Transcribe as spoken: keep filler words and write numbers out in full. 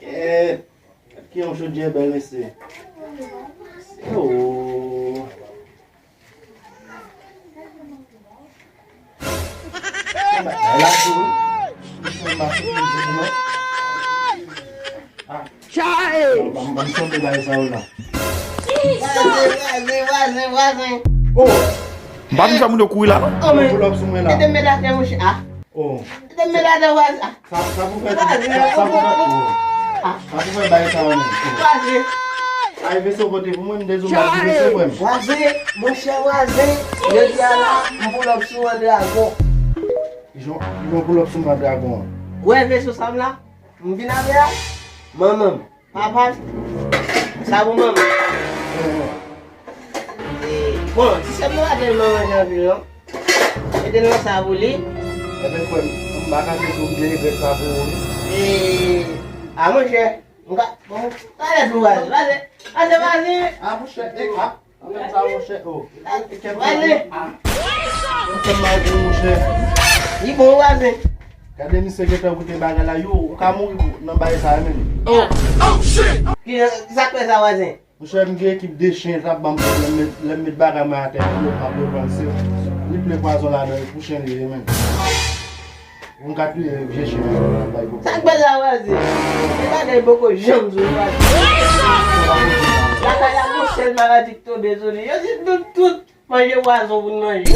Kèt. Ki yon chodyè bèl, mesye. Oh. Bay la tou, wi. Misye mache pou mwen. Ah. Chay! Ban m, ban m sanble bagay sa yo la. Vwazen, vwazen, vwazen, vwazen. Oh! M pa di sa moun yo kouri la, non? Oh, men. Pull up sou mwen la. Mete men atè, monchè. Ah. Oh. Mete men atè, vwazen. Ah. Sa, sa pou fè, sa, sa pou fè, oh. Ah. Sa pou fè bagay sa yo, men. Oh. Vwazen. Ay, veso pote pou mwen, m dezonn bagay pou veso, frè m. Vwazen, monchè vwazen, jodi a la, m pull up sou an dragon. Jan, jan pull up sou mwen dragon an. Wè veso sa m la, m vin avè a, manman m, papa m, sa pou manman m. E, bon, ti sè m nan pa tèlman manje anpil non. Mete nan sa pou li. Ebyen, frè m, m pa kache tou, m byen regrèt sa pou ou, wi. E, a, monchè, m ka, bon, talè tou, vwazen, vwazen, vwazen, vwazen. A, monchè, e, a, anfèt sa, monchè, oh. Vwazen. Anfèt, malgre, monchè. Li bon, vwazen. Gade misye gentan goute bagay la, yo, ou ka mouri pou, nan bagay sa, menm. Oh, oh, shit! Ki, sa k fè sa, vwazen? Monchè, m gen ekip de chen, t ap ban m pwoblèm, lè m met, lè m met bagay mwen atè, yo p ap reprann, se, li ple pwazon ladan, e pou chen li ye, menn. Yon kat li ye, vye chen, menn, bay pwoblèm. Sa k pase a, vwazen? Se bagay poko janm sou vwazen. Lakay la, gon sèl maladi k tonbe sou li. Yo di nou tout manje pwazon pou n manje.